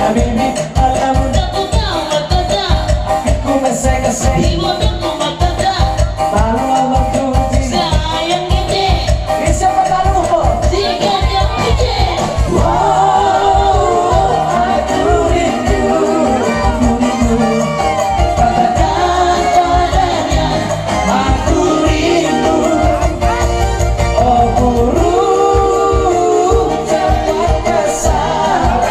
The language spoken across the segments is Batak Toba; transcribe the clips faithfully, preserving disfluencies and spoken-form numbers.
Habibi, alam. Aku tahu kata. Aku mesek-mesek. Di motorku mata. Tahu apa kunci. Sayang gede. Bisa patalu po. Tiga jam gede. Wow, aku rindu, aku rindu. Katakan padanya, aku rindu. Oh, burung cepat besar.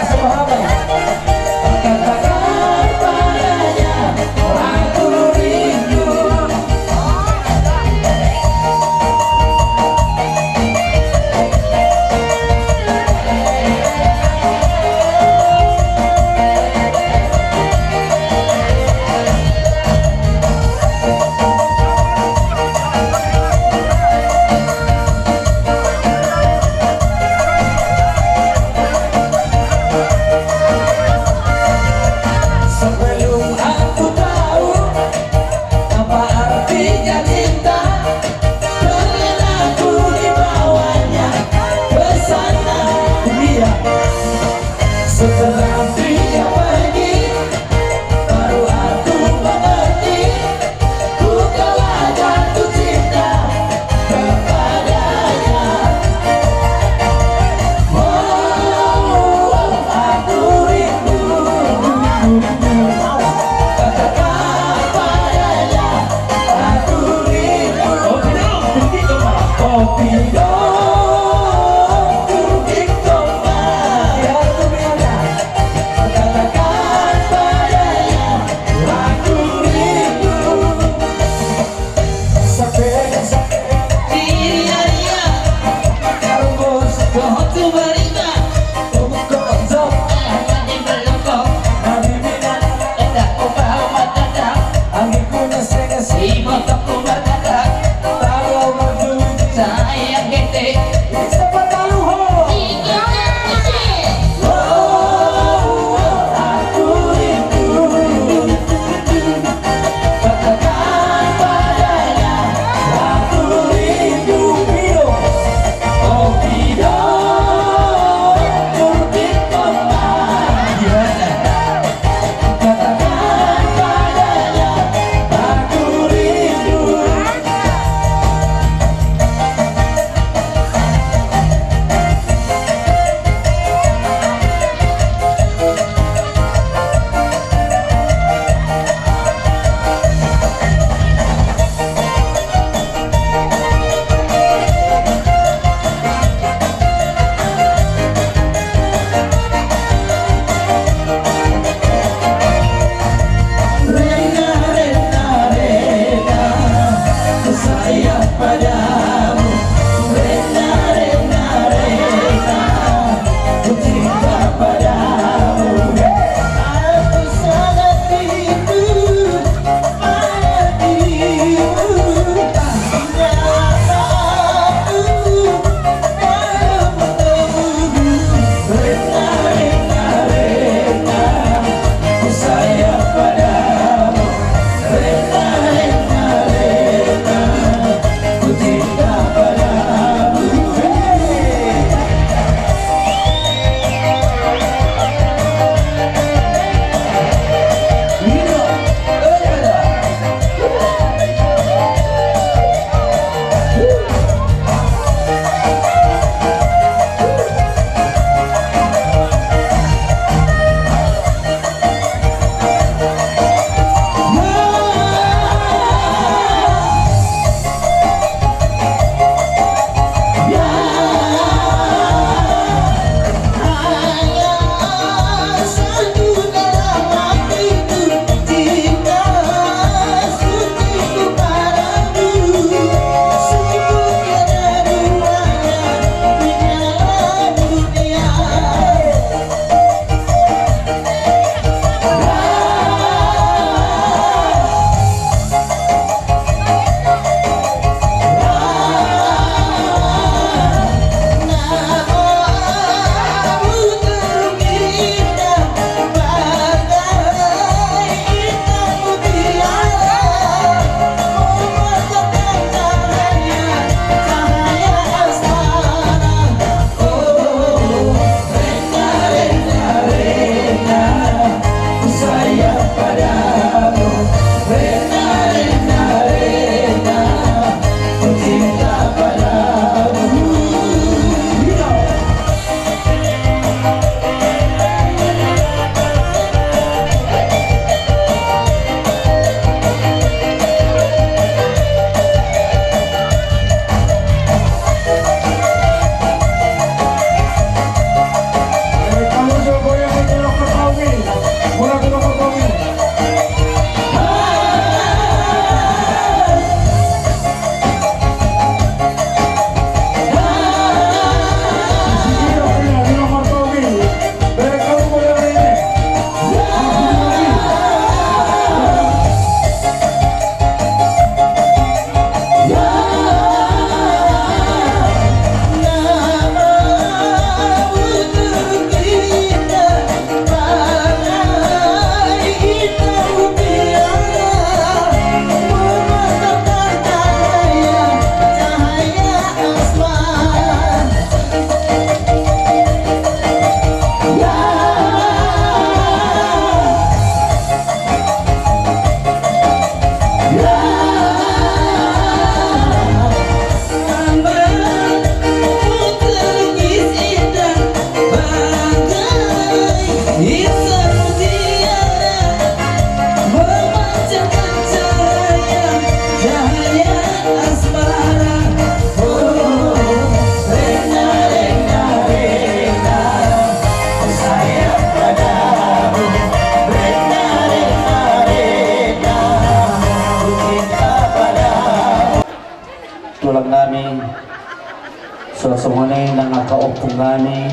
Nami,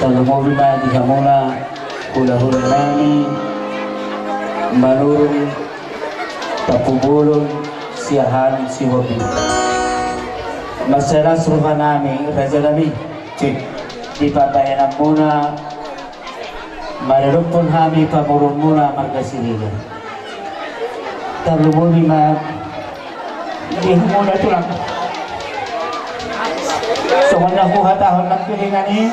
tarlumobi ma di hamuna hulahula nami, Manurung, Tampubolon, Siahaan, Sihotang. Mansai las roha nami, raja nami, di pambahenan muna, maradophon hami pamoruon muna marga Siregar. Tarlumobi ma di hamuna tulang. Songon na huhatahon nangkiningan i,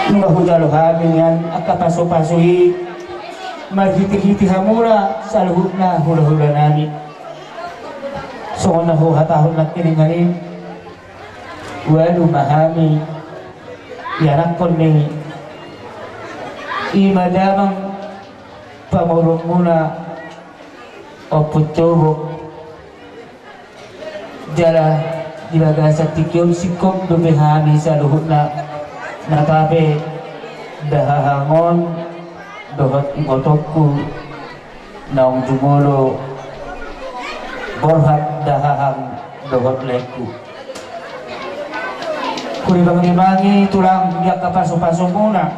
nunga hujalo hami nian angka pasupasu i marhitehite hamuna saluhutna hulahula nami. Songon na huhatahon nangkiningan i, ualu ma hami ianakhon ni i ma damang pamoruon muna Ompu Tobok. Jala di bagasan tingki on singkop dope hami saluhutna, na tape dahahang on dohot ibotongku naung jumolo borhat dahahang dohot laengku. Hurimangrimangi tulang di angka pasupasu muna.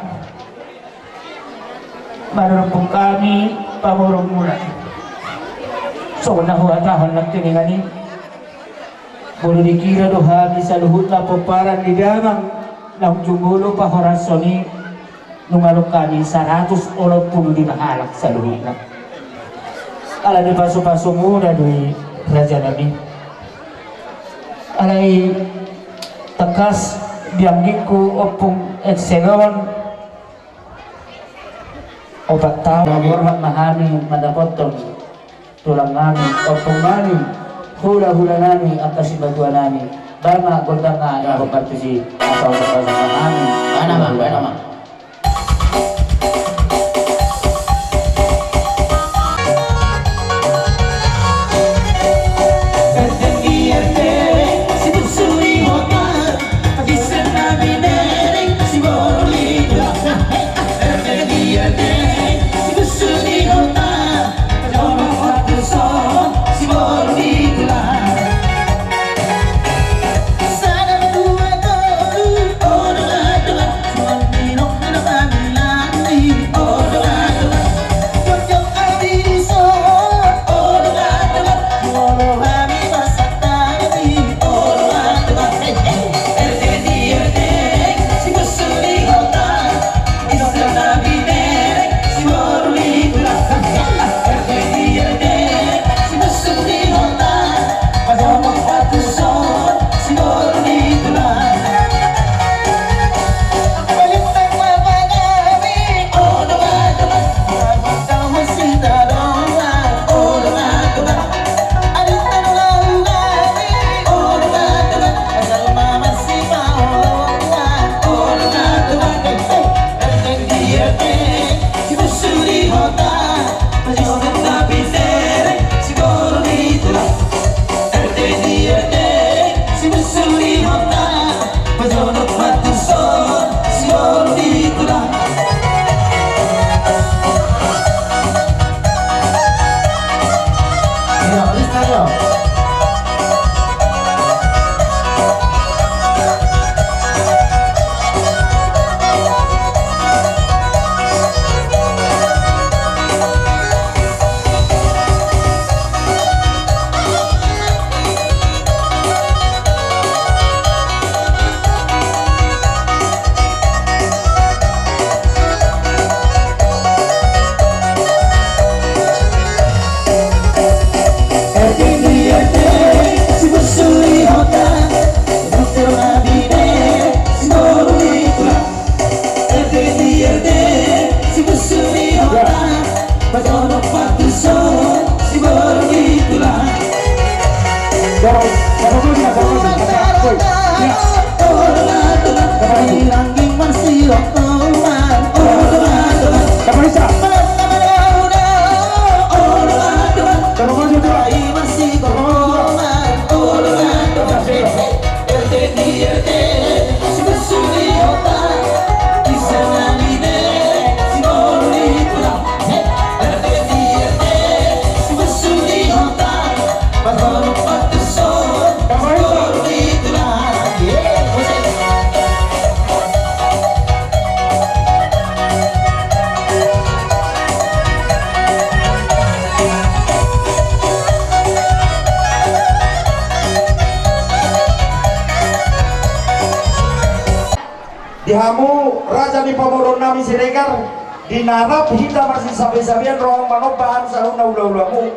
Maradophon hami pamoruon muna. Songon na huhatahon nangkiningan i, molo dikira do hami saluhutna pomparan ni damang naung jumolo pahorashon i, nunga adong hami saratus onom pulu lima halak saluhutna. Alani pasupasu muna do i, raja nami. Alai tangkas di anggingku Ompung Excel on, opat taon borhat ma hami mandapothon tulang nami, ompung nami, hulahula nami, angka simatua nami. Baen ma gondang na ingot partusi, asa opat taon ma hami. Baen ma, baen ma. Di hamu raja ni pamoruon nami Siregar, di na rap hita marsisabe-sabean ro hamu manomba hami saluhutna hula-hulamu,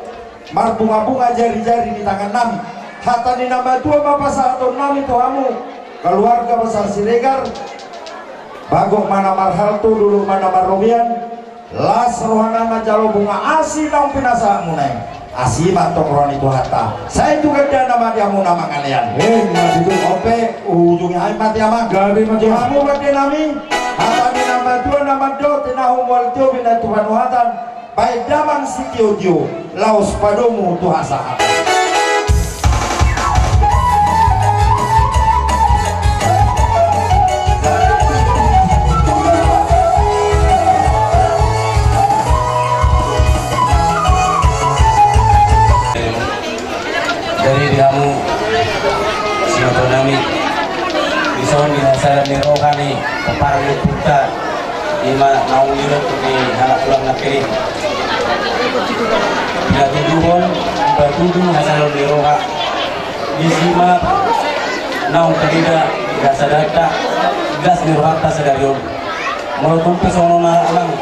marbunga-bunga jari-jari ni tangan nami. Hata ni na matua ma pasahaton nami tu hamu, keluarga besar Siregar, bagot ma na marhalto, dolok ma na marrobean, las rohana manjalo bunga asi naung pinasahatmuna i. Asi ma antong roha ni Tuhanta. Sai tu gandana ma di hamu na mangalean. Emma tutu. On pe ujungi hami ma di amang. Gabe ma di hamu. Hamu ma di nami. Hata ni na matua na mandok, tinahu mual tio bina tu panuhatan. Baen damang sitio-tio, laos padomu tu hasahatan. Jadi di hamu, simatua nami, dison di hasada ni roha ni pomparan ni ompunta, ima naung nidok ni halak tulang nangkin i. Pinatuduhon, dipatudu hasada ni roha. Disi ma naung tarida di hasadanta, di las ni rohanta sadari on. Molo tung pe songon on, amang,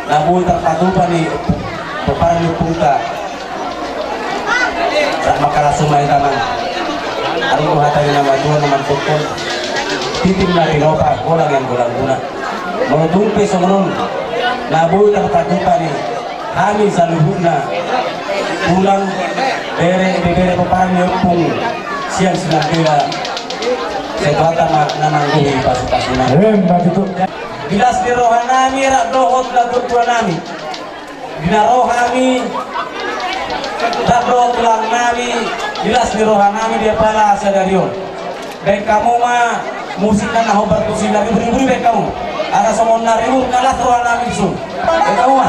na boi tarpatupa ni pomparan ni ompunta. Rap mangkalas ma hita, amang. Adong do hata ni na matua na mandokkon, tintin na tinopa, golang nian golang guna. Molo tung pe songon on, na boi tarpatupa ni hami saluhutna tulang, bere, ibebere, pomparan ni ompung sian Sinambela, sai Tuhanta ma na manggohi pasu-pasuna. Emma tutu. Di las ni roha nami rap dohot natuatua nami. Di na ro hami, rap dohot tulang nami, di las ni roha nami di apala sadari on. Baen hamu ma musikna na hombar tusi, na ribur-ribur i baen hamu. Asa songon na ribur, kalas roha nami dison. Baen hamu ma.